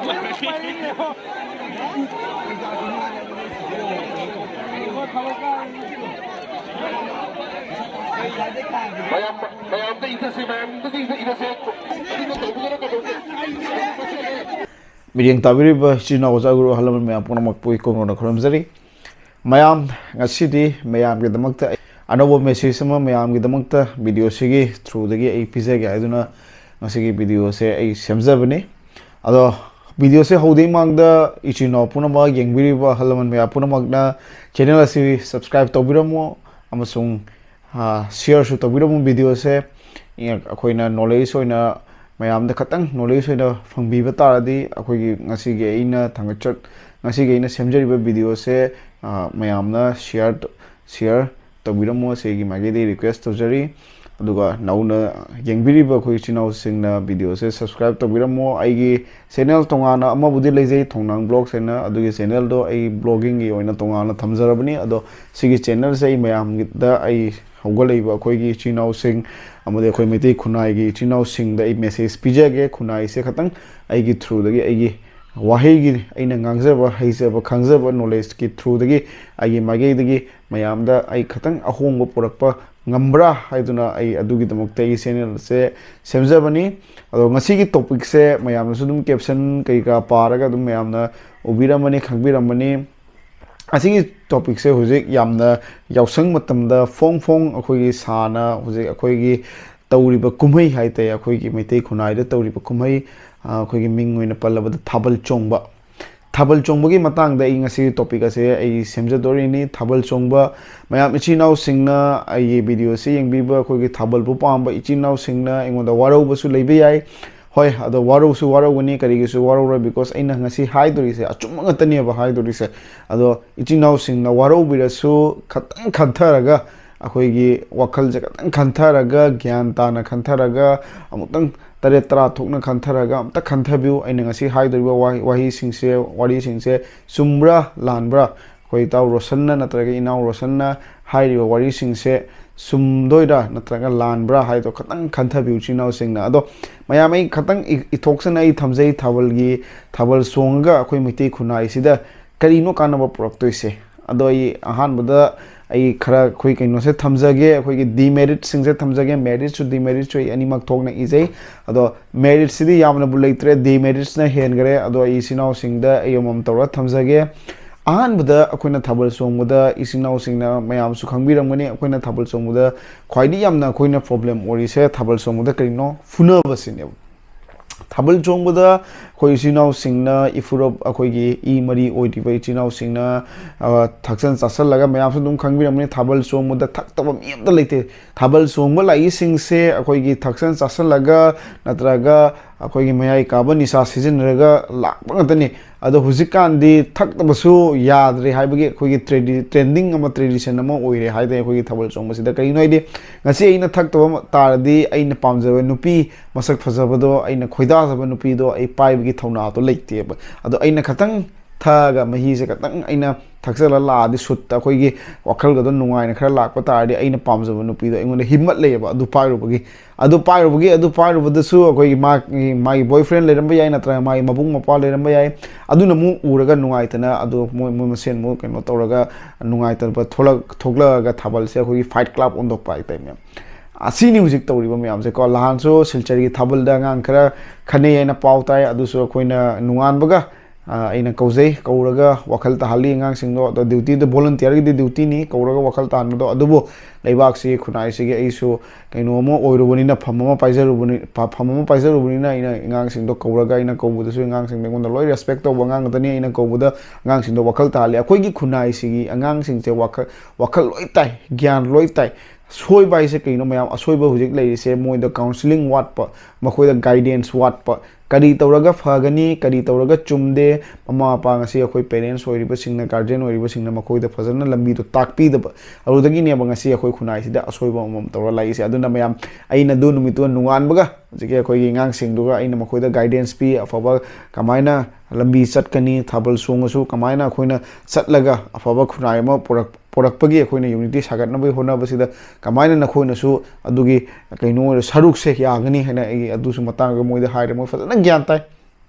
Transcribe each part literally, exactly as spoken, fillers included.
ꯃꯌꯥꯝ, ꯃꯌꯥꯝꯗ ꯏꯟꯊꯁꯤ, ꯃꯌꯥꯝꯗꯗꯤ ꯏꯟꯊꯁꯤ꯫ ꯃꯤꯠꯌꯦꯡ ꯇꯥꯕꯤꯔꯤꯕ ꯏꯆꯤꯟ ꯏꯅꯥꯎ ꯑꯣꯖꯥ ꯒꯨꯔꯨ ꯑꯍꯜ ꯂꯃꯟ ꯃꯌꯥꯝ ꯄꯨꯝꯅꯃꯛꯄꯨ ꯏꯀꯣꯟ ꯀꯣꯟꯅ ꯈꯨꯔꯨꯝꯖꯔꯤ꯫ ꯃꯌꯥꯝ, ꯉꯁꯤꯗꯤ ꯃꯌꯥꯝꯒꯤꯗꯃꯛꯇ ꯑꯅꯧꯕ message ꯑꯃ ꯃꯌꯥꯝꯒꯤꯗꯃꯛꯇ video ꯁꯤꯒꯤ through ꯗꯒꯤ ꯑꯩ ꯄꯤꯖꯒꯦ ꯍꯥꯏꯗꯨꯅ ꯉꯁꯤꯒꯤ video ꯁꯦ ꯑꯩ ꯁꯦꯝꯖꯕꯅꯤ꯫ ꯑꯗꯣ video ꯁꯦ ꯍꯧꯗ꯭ꯔꯤꯉꯩ ꯃꯃꯥꯡꯗ ꯏꯆꯤꯟ ꯏꯅꯥꯎ ꯄꯨꯝꯅꯃꯛ, ꯌꯦꯡꯕꯤꯔꯤꯕ ꯑꯍꯜ ꯂꯃꯟ ꯃꯌꯥꯝ ꯄꯨꯝꯅꯃꯛꯅ channel ꯑꯁꯤ subscribe ꯇꯧꯕꯤꯔꯝꯃꯨ ꯑꯃꯁꯨꯡ, ꯑ, share ꯁꯨ ꯇꯧꯕꯤꯔꯝꯃꯨ video ꯁꯦ꯫ ꯑꯩꯈꯣꯏꯅ knowledge ꯑꯣꯏꯅ ꯃꯌꯥꯝꯗ ꯈꯇꯪ knowledge ꯑꯣꯏꯅ ꯐꯪꯕꯤꯕ ꯇꯥꯔꯗꯤ ꯑꯩꯈꯣꯏꯒꯤ ꯉꯁꯤꯒꯤ ꯑꯩꯅ ꯊꯥꯡꯒꯠꯆ-, ꯉꯁꯤꯒꯤ ꯑꯩꯅ ꯁꯦꯝꯖꯔꯤꯕ video ꯁꯦ, ꯑ, ꯃꯌꯥꯝꯅ share, share ꯇꯧꯕꯤꯔꯝꯃꯣ, ꯁꯤꯒꯤ ꯃꯥꯏꯀꯩꯗꯒꯤ request ꯇꯧꯖꯔꯤ꯫ ꯑꯗꯨꯒ ꯅꯧꯅ ꯌꯦꯡꯕꯤꯔꯤꯕ ꯑꯩꯈꯣꯏ ꯏꯆꯤꯟ ꯏꯅꯥꯎꯁꯤꯡꯅ video ꯁꯦ subscribe ꯇꯧꯕꯤꯔꯝꯃꯣ꯫ ꯑꯩꯒꯤ channel ꯇꯣꯉꯥꯟꯅ ꯑꯃꯕꯨꯗꯤ ꯂꯩꯖꯩ, ꯊꯣꯡꯅꯥꯡ Vlogs ꯍꯥꯏꯅ, ꯑꯗꯨꯒꯤ channel ꯗꯣ ꯑꯩ vlogging ꯒꯤ ꯑꯣꯏꯅ ꯇꯣꯉꯥꯟꯅ ꯊꯝꯖꯔꯕꯅꯤ꯫ ꯑꯗꯣ ꯁꯤꯒꯤ channel ꯁꯦ ꯑꯩ ꯃꯌꯥꯝꯗ, ꯑꯩ ꯍꯧꯒꯠꯂꯛꯏꯕ ꯑꯩꯈꯣꯏꯒꯤ ꯏꯆꯤꯟ ꯏꯅꯥꯎꯁꯤꯡ ꯑꯃꯗꯤ ꯑꯩꯈꯣꯏ ꯃꯩꯇꯩ ꯈꯨꯟꯅꯥꯏꯒꯤ ꯏꯆꯤꯟ ꯏꯅꯥꯎꯁꯤꯡꯗ ꯑꯩ message ꯄꯤꯖꯒꯦ꯫ ꯈꯨꯟꯅꯥꯏꯁꯦ ꯈꯇꯪ ꯑꯩꯒꯤ through ꯗꯒꯤ, ꯑꯩꯒꯤ ꯋꯥꯍꯩꯒꯤ, ꯑꯩꯅ ꯉꯥꯡꯖꯕ, ꯍꯩꯖꯕ, ꯈꯪꯖꯕ knowledge ꯀꯤ through ꯗꯒꯤ ꯑꯩꯒꯤ ꯃꯥꯏꯀꯩꯗꯒꯤ ꯃꯌꯥꯝꯗ ꯑꯩ ꯈꯇꯪ ꯑꯍꯣꯡꯕ ꯄꯨꯔꯛꯄ ꯉꯝꯕ꯭ꯔꯥ ꯍꯥꯏꯗꯨꯅ ꯑꯩ ꯑꯗꯨꯒꯤꯗꯃꯛꯇ ꯑꯩꯒꯤ channel ꯁꯦ ꯁꯦꯝꯖꯕꯅꯤ꯫ ꯑꯗꯣ ꯉꯁꯤꯒꯤ topic ꯁꯦ ꯃꯌꯥꯝꯅꯁꯨ ꯑꯗꯨꯝ caption ꯀꯩꯀꯥ ꯄꯥꯔꯒ ꯑꯗꯨꯝ ꯃꯌꯥꯝꯅ ꯎꯕꯤꯔꯝꯃꯅꯤ, ꯈꯪꯕꯤꯔꯝꯃꯅꯤ꯫ ꯑꯁꯤꯒꯤ topic ꯁꯦ ꯍꯧꯖꯤꯛ ꯌꯥꯝꯅ ꯌꯥꯎꯁꯪ ꯃꯇꯝꯗ ꯐꯣꯡ ꯐꯣꯡ ꯑꯩꯈꯣꯏꯒꯤ ꯁꯥꯅ ꯍꯧꯖꯤꯛ ꯑꯩꯈꯣꯏꯒꯤ ꯇꯧꯔꯤꯕ ꯀꯨꯝꯍꯩ ꯍꯥꯏ ꯇꯥꯏ, ꯑꯩꯈꯣꯏꯒꯤ ꯃꯩꯇꯩ ꯈꯨꯟꯅꯥꯏꯗ ꯇꯧꯔꯤꯕ ꯀꯨꯝꯍꯩ, ꯑ, ꯑꯩꯈꯣꯏꯒꯤ ꯃꯤꯡ ꯑꯣꯏꯅ ꯄꯜꯂꯕꯗ ꯊꯥꯕꯜ ꯆꯣꯡꯕ꯫ ꯊꯥꯕꯜ ꯆꯣꯡꯕꯒꯤ ꯃꯇꯥꯡꯗ ꯑꯩ ꯉꯁꯤ topic ꯑꯁꯦ ꯑꯩ ꯁꯦꯝꯖꯗꯣꯔꯤꯅꯤ꯫ ꯊꯥꯕꯜ ꯆꯣꯡꯕ ꯃꯌꯥꯝ ꯏꯆꯤꯟ ꯏꯅꯥꯎꯁꯤꯡꯅ, ꯑꯩꯒꯤ video ꯁꯦ ꯌꯦꯡꯕꯤꯕ ꯑꯩꯈꯣꯏꯒꯤ ꯊꯥꯕꯜꯕꯨ ꯄꯥꯝꯕ ꯏꯆꯤꯟ ꯏꯅꯥꯎꯁꯤꯡꯅ ꯑꯩꯉꯣꯟꯗ ꯋꯥꯔꯧꯕꯁꯨ ꯂꯩꯕ ꯌꯥꯏ꯫ ꯍꯣꯏ, ꯑꯗꯣ ꯋꯥꯔꯧꯁꯨ ꯋꯥꯔꯧꯒꯅꯤ, ꯀꯔꯤꯒꯤꯁꯨ ꯋꯥꯔꯧꯔꯣꯏ, because ꯑꯩꯅ ꯉꯁꯤ ꯍꯥꯏꯗꯣꯔꯤꯁꯦ ꯑꯆꯨꯝꯕ ꯉꯥꯛꯇꯅꯦꯕ ꯍꯥꯏꯗꯣꯔꯤꯁꯦ꯫ ꯑꯗꯣ ꯏꯆꯤꯟ ꯏꯅꯥꯎꯁꯤꯡꯅ ꯋꯥꯔꯧꯕꯤꯔꯁꯨ ꯈꯇꯪ ꯈꯟꯊꯔꯒ, ꯑꯩꯈꯣꯏꯒꯤ ꯋꯥꯈꯜꯁꯦ ꯈꯇꯪ ꯈꯟꯊꯔꯒ, ꯒ꯭ꯌꯥꯟ ꯇꯥꯅ ꯈꯟꯊꯔꯒ, ꯑꯃꯨꯛꯇꯪ ꯇꯔꯦꯠ ꯇꯔꯥ ꯊꯣꯛꯅ ꯈꯟꯊꯔꯒ ꯑꯝꯇ ꯈꯟꯊꯕꯤꯌꯨ꯫ ꯑꯩꯅ ꯉꯁꯤ ꯍꯥꯏꯗꯣꯔꯤꯕ ꯋꯥꯍꯩ, ꯋꯥꯍꯩꯁꯤꯡꯁꯦ, ꯋꯥꯔꯤꯁꯤꯡꯁꯦ ꯆꯨꯝꯕ꯭ꯔꯥ ꯂꯥꯟꯕ꯭ꯔꯥ? ꯑꯩꯈꯣꯏ ꯏꯇꯥꯎ ꯔꯣꯁꯟꯅ ꯅꯠꯇ꯭ꯔꯒ ꯏꯅꯥꯎ ꯔꯣꯁꯟꯅ ꯍꯥꯏꯔꯤꯕ ꯋꯥꯔꯤꯁꯤꯡꯁꯦ ꯆꯨꯝꯗꯣꯏꯔꯥ ꯅꯠꯇ꯭ꯔꯒ ꯂꯥꯟꯕ꯭ꯔꯥ ꯍꯥꯏꯗꯣ ꯈꯇꯪ ꯈꯟꯊꯕꯤꯌꯨ ꯏꯆꯤꯟ ꯏꯅꯥꯎꯁꯤꯡꯅ꯫ ꯑꯗꯣ ꯃꯌꯥꯝ, ꯑꯩ ꯈꯇꯪ ꯏ-, ꯏꯊꯣꯛꯁꯅ ꯑꯩ ꯊꯝꯖꯩ, ꯊꯥꯕꯜꯒꯤ, ꯊꯥꯕꯜ ꯆꯣꯡꯉꯒ ꯑꯩꯈꯣꯏ ꯃꯩꯇꯩ ꯈꯨꯟꯅꯥꯏꯁꯤꯗ ꯀꯔꯤꯅꯣ ꯀꯥꯟꯅꯕ ꯄꯨꯔꯛꯇꯣꯏꯁꯦ꯫ ꯑꯗꯣ ꯑꯩ ꯑꯍꯥꯟꯕꯗ ꯑꯩ ꯈꯔ ꯑꯩꯈꯣꯏ ꯀꯩꯅꯣꯁꯦ ꯊꯝꯖꯒꯦ, ꯑꯩꯈꯣꯏꯒꯤ ꯗꯤꯃꯦꯔꯤꯠꯁꯤꯡꯁꯦ ꯊꯝꯖꯒꯦ꯫ ꯃꯦꯔꯤꯠꯁꯨ ꯗꯤꯃꯦꯔꯤꯠꯁꯨ ꯑꯩ ꯑꯅꯤꯃꯛ ꯊꯣꯛꯅ ꯏꯖꯩ꯫ ꯑꯗꯣ ꯃꯦꯔꯤꯠꯁꯤꯗꯤ ꯌꯥꯝꯅꯕꯨ ꯂꯩꯇ꯭ꯔꯦ, ꯗꯤꯃꯦꯔꯤꯠꯁꯅ ꯍꯦꯟꯈꯔꯦ꯫ ꯑꯗꯣ ꯑꯩ ꯏꯆꯤꯟ ꯏꯅꯥꯎꯁꯤꯡꯗ ꯑꯩ ꯑꯃꯃꯝ ꯇꯧꯔ ꯊꯝꯖꯒꯦ꯫ ꯑꯍꯥꯟꯕꯗ ꯑꯩꯈꯣꯏꯅ ꯊꯥꯕꯜ ꯆꯣꯡꯕꯗ, ꯏꯆꯤꯟ ꯏꯅꯥꯎꯁꯤꯡꯅ ꯃꯌꯥꯝꯁꯨ ꯈꯪꯕꯤꯔꯝꯒꯅꯤ, ꯑꯩꯈꯣꯏꯅ ꯊꯥꯕꯜ ꯆꯣꯡꯕꯗ ꯈ꯭ꯋꯥꯏꯗꯒꯤ ꯌꯥꯝꯅ ꯑꯩꯈꯣꯏꯅ ꯄ꯭ꯔꯣꯕ꯭ꯂꯦꯝ ꯑꯣꯏꯔꯤꯁꯦ ꯊꯥꯕꯜ ꯆꯣꯡꯕꯗ ꯀꯔꯤꯅꯣ? ꯐꯨꯅꯕꯁꯤꯅꯦꯕ꯫ ꯊꯥꯕꯜ ꯆꯣꯡꯕꯗ ꯑꯩꯈꯣꯏ ꯏꯆꯤꯟ ꯏꯅꯥꯎꯁꯤꯡꯅ, ꯏꯐꯨꯔꯞ, ꯑꯩꯈꯣꯏꯒꯤ ꯏ ꯃꯔꯤ ꯑꯣꯏꯔꯤꯕ ꯏꯆꯤꯟ ꯏꯅꯥꯎꯁꯤꯡꯅ, ꯑ, ꯊꯛꯆꯟ ꯆꯥꯁꯜꯂꯒ, ꯃꯌꯥꯝꯁꯨ ꯑꯗꯨꯝ ꯈꯪꯕꯤꯔꯝꯒꯅꯤ, ꯊꯥꯕꯜ ꯆꯣꯡꯕꯗ ꯊꯛꯇꯕ ꯃꯤ ꯑꯝꯇ ꯂꯩꯇꯦ꯫ ꯊꯥꯕꯜ ꯆꯣꯡꯕ ꯂꯥꯛꯏꯁꯤꯡꯁꯦ ꯑꯩꯈꯣꯏꯒꯤ ꯊꯛꯆꯟ ꯆꯥꯁꯜꯂꯒ ꯅꯠꯇ꯭ꯔꯒ ꯑꯩꯈꯣꯏꯒꯤ ꯃꯌꯥꯏ ꯀꯥꯕ ꯅꯤꯁꯥ ꯁꯤꯖꯤꯟꯅꯔꯒ ꯂꯥꯛꯄ ꯉꯥꯛꯇꯅꯤ꯫ ꯑꯗꯣ ꯍꯧꯖꯤꯛꯀꯥꯟꯗꯤ ꯊꯛꯇꯕꯁꯨ ꯌꯥꯗ꯭ꯔꯦ ꯍꯥꯏꯕꯒꯤ ꯑꯩꯈꯣꯏꯒꯤ ꯇ꯭ꯔꯦꯗꯤ-, ꯇ꯭ꯔꯦꯟꯗꯤꯡ ꯑꯃ, ꯇ꯭ꯔꯦꯗꯤꯁꯟ ꯑꯃ ꯑꯣꯏꯔꯦ ꯍꯥꯏꯇꯥꯔꯦ ꯑꯩꯈꯣꯏꯒꯤ ꯊꯥꯕꯜ ꯆꯣꯡꯕꯁꯤꯗ꯫ ꯀꯔꯤꯒꯤꯅꯣ ꯍꯥꯏꯗꯤ, ꯉꯁꯤ ꯑꯩꯅ ꯊꯛꯇꯕ ꯇꯥꯔꯗꯤ ꯑꯩꯅ ꯄꯥꯝꯖꯕ ꯅꯨꯄꯤ ꯃꯁꯛ ꯐꯖꯕꯗꯣ, ꯑꯩꯅ ꯈꯣꯏꯗꯥꯖꯕ ꯅꯨꯄꯤꯗꯣ ꯑꯩ ꯄꯥꯏꯕꯒꯤ ꯊꯧꯅꯥꯗꯣ ꯂꯩꯇꯦꯕ꯫ ꯑꯗꯣ ꯑꯩꯅ ꯈꯇꯪ ꯊꯛꯑꯒ, ꯃꯍꯤꯁꯦ ꯈꯇꯪ ꯑꯩꯅ ꯊꯛꯆꯜꯂ ꯂꯥꯛꯑꯗꯤ, ꯁꯨꯠꯇ ꯑꯩꯈꯣꯏꯒꯤ ꯋꯥꯈꯜꯒꯗꯣ ꯅꯨꯡꯉꯥꯏꯅ ꯈꯔ ꯂꯥꯛꯄ ꯇꯥꯔꯗꯤ, ꯑꯩꯅ ꯄꯥꯝꯖꯕ ꯅꯨꯄꯤꯗꯣ ꯑꯩꯉꯣꯟꯗ ꯍꯤꯝꯃꯠ ꯂꯩꯌꯦꯕ꯫ ꯑꯗꯨ ꯄꯥꯏꯔꯨꯕꯒꯤ, ꯑꯗꯨ ꯄꯥꯏꯔꯨꯕꯒꯤ, ꯑꯗꯨ ꯄꯥꯏꯔꯨꯕꯗꯁꯨ ꯑꯩꯈꯣꯏꯒꯤ ꯃꯥꯒꯤ, ꯃꯥꯒꯤ ꯕꯣꯏ ꯐ꯭ꯔꯦꯟ ꯂꯩꯔꯝꯕ ꯌꯥꯏ, ꯅꯠꯇ꯭ꯔꯒ ꯃꯥꯒꯤ ꯃꯕꯨꯡ ꯃꯧꯄ꯭ꯋꯥ ꯂꯩꯔꯝꯕ ꯌꯥꯏ꯫ ꯑꯗꯨꯅ ꯑꯃꯨꯛ ꯎꯔꯒ ꯅꯨꯡꯉꯥꯏꯇꯅ, ꯑꯗꯨ ꯃꯣꯏ, ꯃꯣꯏ ꯃꯁꯦꯟ ꯑꯃꯨꯛ ꯀꯩꯅꯣ ꯇꯧꯔꯒ, ꯅꯨꯡꯉꯥꯏꯇꯕ ꯊꯣꯛꯂꯛ-, ꯊꯣꯛꯂꯛꯑꯒ ꯊꯥꯕꯜꯁꯦ ꯑꯩꯈꯣꯏꯒꯤ ꯐꯥꯏꯠ ꯀ꯭ꯂꯕ ꯑꯣꯟꯊꯣꯛꯄ ꯍꯥꯏꯇꯥꯔꯦ, ꯃꯌꯥꯝ꯫ ꯑꯁꯤꯅꯤ ꯍꯧꯖꯤꯛ ꯇꯧꯔꯤꯕ ꯃꯌꯥꯝꯁꯦꯀꯣ꯫ ꯅꯍꯥꯟꯁꯨ ꯁꯤꯜꯆꯔꯒꯤ ꯊꯥꯕꯜꯗ ꯑꯉꯥꯡ ꯈꯔ ꯈꯠꯅꯩ ꯍꯥꯏꯅ ꯄꯥꯎ ꯇꯥꯏ꯫ ꯑꯗꯨꯁꯨ ꯑꯩꯈꯣꯏꯅ ꯅꯣꯡꯉꯥꯟꯕꯒ, ꯑ, ꯑꯩꯅ ꯀꯧꯖꯩ, ꯀꯧꯔꯒ ꯋꯥꯈꯜ ꯇꯥꯍꯜꯂꯤ ꯑꯉꯥꯡꯁꯤꯡꯗꯣ꯫ ꯑꯗꯣ ꯗ꯭ꯌꯨꯇꯤꯗꯣ, ꯚꯣꯂꯨꯟꯇꯤꯌꯔꯒꯤꯗꯤ ꯗ꯭ꯌꯨꯇꯤꯅꯤ, ꯀꯧꯔꯒ ꯋꯥꯈꯜ ꯇꯥꯍꯟꯕꯗꯣ꯫ ꯑꯗꯨꯕꯨ ꯂꯩꯕꯥꯛꯁꯤꯒꯤ, ꯈꯨꯟꯅꯥꯏꯁꯤꯒꯤ ꯑꯩꯁꯨ ꯀꯩꯅꯣ ꯑꯃ ꯑꯣꯏꯔꯨꯕꯅꯤꯅ, ꯐꯝ ꯑꯃ ꯄꯥꯏꯖꯔꯨꯕꯅꯤ-, ꯐ-, ꯐꯝ ꯑꯃ ꯄꯥꯏꯖꯔꯨꯕꯅꯤꯅ, ꯑꯩꯅ ꯑꯉꯥꯡꯁꯤꯡꯗꯣ ꯀꯧꯔꯒ, ꯑꯩꯅ ꯀꯧꯕꯗꯁꯨ ꯑꯉꯥꯡꯁꯤꯡꯗꯣ ꯑꯩꯉꯣꯟꯗ ꯂꯣꯏ ꯔꯦꯁꯄꯦꯛ ꯇꯧꯕ ꯑꯉꯥꯡ ꯉꯥꯛꯇꯅꯤ꯫ ꯑꯩꯅ ꯀꯧꯕꯗ ꯑꯉꯥꯡꯁꯤꯡꯗꯣ ꯋꯥꯈꯜ ꯇꯥꯍꯜꯂꯤ꯫ ꯑꯩꯈꯣꯏꯒꯤ ꯈꯨꯟꯅꯥꯏꯁꯤꯒꯤ ꯑꯉꯥꯡꯁꯤꯡꯁꯦ ꯋꯥꯈꯜ, ꯋꯥꯈꯜ ꯂꯣꯏ ꯇꯥꯏ, ꯒ꯭ꯌꯥꯟ ꯂꯣꯏ ꯇꯥꯏ꯫ ꯁꯣꯏꯕ ꯍꯥꯏꯁꯦ ꯀꯩꯅꯣ? ꯃꯌꯥꯝ ꯑꯁꯣꯏꯕ ꯍꯧꯖꯤꯛ ꯂꯩꯔꯤꯁꯦ, ꯃꯣꯏꯗ ꯀꯥꯎꯟꯁꯤꯂꯤꯡ ꯋꯥꯠꯄ, ꯃꯈꯣꯏꯗ ꯒꯥꯏꯗꯦꯟꯁ ꯋꯥꯠꯄ, ꯀꯔꯤ ꯇꯧꯔꯒ ꯐꯒꯅꯤ, ꯀꯔꯤ ꯇꯧꯔꯒ ꯆꯨꯝꯗꯦ꯫ ꯃꯃꯥ ꯃꯄꯥ, ꯉꯁꯤ ꯑꯩꯈꯣꯏ ꯄꯦꯔꯦꯟꯁ ꯑꯣꯏꯔꯤꯕꯁꯤꯡꯅ, ꯒꯥꯔꯖꯤꯌꯟ ꯑꯣꯏꯔꯤꯕꯁꯤꯡꯅ ꯃꯈꯣꯏꯗ ꯐꯖꯅ ꯂꯝꯕꯤꯗꯣ ꯇꯥꯛꯄꯤꯗꯕ, ꯑꯗꯨꯗꯒꯤꯅꯦꯕ ꯉꯁꯤ ꯑꯩꯈꯣꯏ ꯈꯨꯟꯅꯥꯏꯁꯤꯗ ꯑꯁꯣꯏꯕ ꯑꯃꯃꯝ ꯇꯧꯔ ꯂꯥꯛꯏꯁꯦ꯫ ꯑꯗꯨꯅ ꯃꯌꯥꯝ, ꯑꯩꯅ ꯑꯗꯨ ꯅꯨꯃꯤꯠꯇꯨ ꯅꯣꯡꯉꯥꯟꯕꯒ ꯍꯧꯖꯤꯛꯀꯤ ꯑꯩꯈꯣꯏꯒꯤ ꯑꯉꯥꯡꯁꯤꯡꯗꯨꯒ ꯑꯩꯅ ꯃꯈꯣꯏꯗ ꯒꯥꯏꯗꯦꯟꯁ ꯄꯤ, ꯑꯐꯕ ꯀꯃꯥꯏꯅ ꯂꯝꯕꯤ ꯆꯠꯀꯅꯤ, ꯊꯥꯕꯜ ꯆꯣꯡꯉꯁꯨ ꯀꯃꯥꯏꯅ ꯑꯩꯈꯣꯏꯅ ꯆꯠꯂꯒ ꯑꯐꯕ ꯈꯨꯟꯅꯥꯏ ꯑꯃ ꯄꯨꯔꯛ-, ꯄꯨꯔꯛꯄꯒꯤ ꯑꯩꯈꯣꯏꯅ ꯌꯨꯅꯤꯇꯤ ꯁꯥꯒꯠꯅꯕꯒꯤ ꯍꯣꯠꯅꯕꯁꯤꯗ ꯀꯃꯥꯏꯅ ꯅꯈꯣꯏꯅꯁꯨ ꯑꯗꯨꯒꯤ ꯀꯩꯅꯣ ꯑꯣꯏꯔꯣ ꯁꯔꯨꯛꯁꯦ ꯌꯥꯒꯅꯤ ꯍꯥꯏꯅ ꯑꯩ ꯑꯗꯨꯁꯨ ꯃꯇꯥꯡꯗ ꯃꯣꯏꯗ ꯍꯥꯏꯔꯦ꯫ ꯃꯣꯏ ꯐꯖꯅ ꯒ꯭ꯌꯥꯟ ꯇꯥꯏ꯫